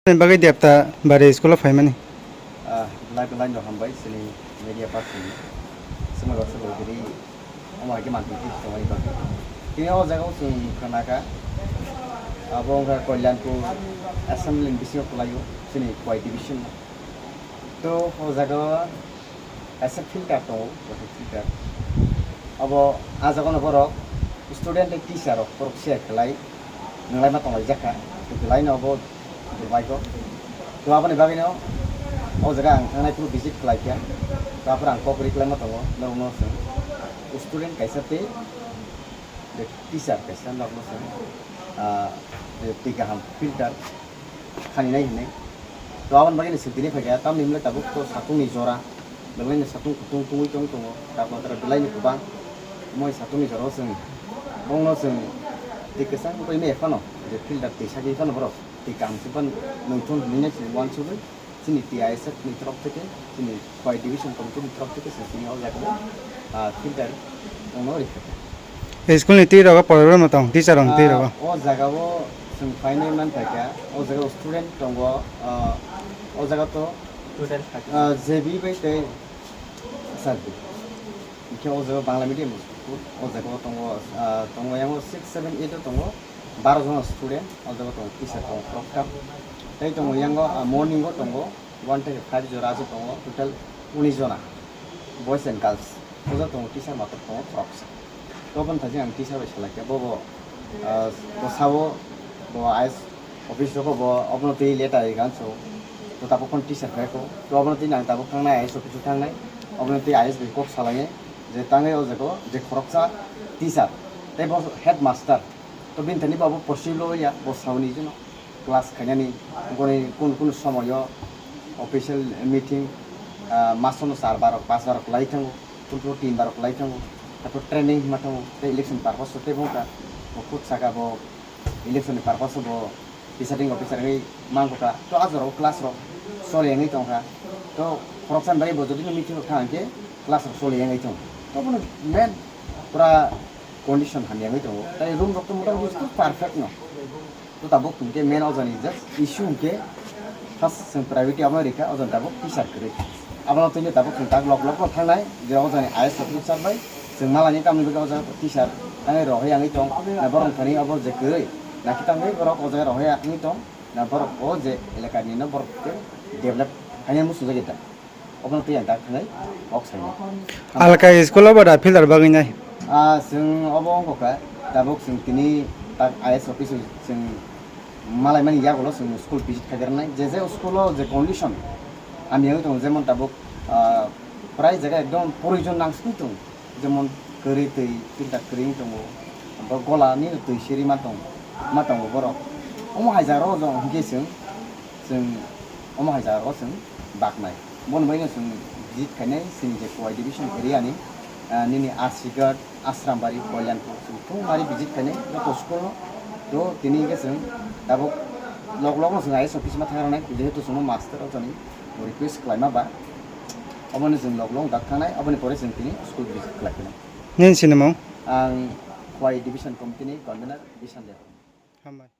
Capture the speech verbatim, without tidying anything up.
Ni bagwi Devta Bari school o phaimani. Ah, belai belai no hambai chini media person ni. Sumai baksa bo giri omo hai khe manthok twi tongmani bagwi. Tini o jaga o chwng khna kha, abo wngkha Kalyanpur assembly ni bisingo kwlaio chini Khowai division no. To o jaga o kaisa filter tongo, water filter. Abo ah jaga no borok student tei teacher rok borok share khlai, nanglaima tonglaijak kha, to belai no obo Dubai o. To aboni bagwi no o jaga ang thangnai phuru visit khlai kha. To aphuru ang kok ri klaima tongo, norok no chwng student kaisa tei teacher kaisa norok no chwng, ah, twi kaham filter khaninai hinwi. To aboni bagwi no chwng tini phaikha, tamni hwnle tabuk to satung ni jora, belai no satung kutung tungwi tong tongo, takhla tara belai no kwbang. Moi satung ni jora o chwng bongno chwng twi kwchang bai maya phano je filter twi sagwi phano borok twi kaham se phano nungthun hinwi no chwng uansugwi chini T I S F ni torof theke, chini Khowai division committee ni torof theke chwng tini o jaga o, ah, filter wngno rikha. School ni twi rogo poribra no tong, teacher rok ni twi rogo. Ah, o jaga o chwng phainai man phaikha, o jaga o student tongo, ah, o jaga to, ah, J B bai tei S R B. Hingke o jaga Bangla medium school, o jaga o tongo, ah, tongo yang o six, seven, eight o tongo, baro jona student, o jaga tongo teacher tongo, khoroktham. Tei tongo yang o, ah, morning o tongo, one theke five jora aswk tongo, total unis jona, boys and girls. Puja tongo, teacher mator tongo khoroksa. To boni thani ang teacher bai salai khe, bo bo, ah, bwsao bo I A S office rogo bo obono twi letter ri ganso. To tabuk phone teacher khai kho. To obono twi ang tabuk thangnai I A S office o thangnai. Obono twi I A S bai kok salai je tangwi o jaga o je khoroksa teacher tei bo headmaster. To bini thani bo abo possible ya, bo sauni jeno class khainani, boni kun kun somoyo official meeting, ah, masono char bar rok, pas bar rok lai thango, kun kun tin bar rok lai thango, tapo training ma thango, tei election purpose tei bongkha, bo kut saka bo election ni purpose bo deciding officer wngwi mangkha, to a jorao class rok choli wngwi tongkha, to khoroksa ni bagwi bo jodi no meeting rok thang khe class rok choli wngwi tongo, to bono main pura condition hamya wngwi tongo, tei room rok to motamoti perfect no. To tabuk hwnkhe main o jani just issue hwnkhe first chwng priority abono rikha, o jani tabuk teacher kwrwi. Abono twi tabuk chwng tak lok lok no thangnai je o jani I A S officer bai chwng malani tamni bagwi o jaga teacher thangwi rohoi wngwi tong, na borok thani obo je kwrwi, nakhe tamni borok o jaga rohoi wngwi tong, na borok o je elakani no borok tei develop khaina muchungjagwi da. Obono twi ang tak thangwi kok saimano. Alka school o ba da filter bagwi nai? Ah, chwng obo wngkha kha, tabuk chwng tini tak I A S office o chwng malaimani yagulo chwng school visit khaikha rwnai. Je je school o je condition hamya wngwi tongo, jemon tabuk, ah, prai jaga ekdom proyojon nangsugwi tongo. Jemon kwrwi twi filter kwrwi wng tongo, bo gola ni twi siri ma tong, ma tongo borok. Omo hai jaga rok jong hwnkhe chwng, chwng omo hai jaga rok chwng baknai. Boni bagwi no chwng visit khainai chini je Khowai division area ni, ah, nini Arsighat, Asrambari, Kalyanpur, chwng thung mari visit khainai joto school no. To tini hwnkhe chwng tabuk lok lok no chwng I A S office ma thang rwnai, jehetu chwngno master o jani request khlaima ba. Obono chwng lok lok dak thangnai, oboni pore chwng tini school visit khlai phino. Nini sinimung? Ang Khowai Division Committee ni convener Bishan Debbarma. Hambai.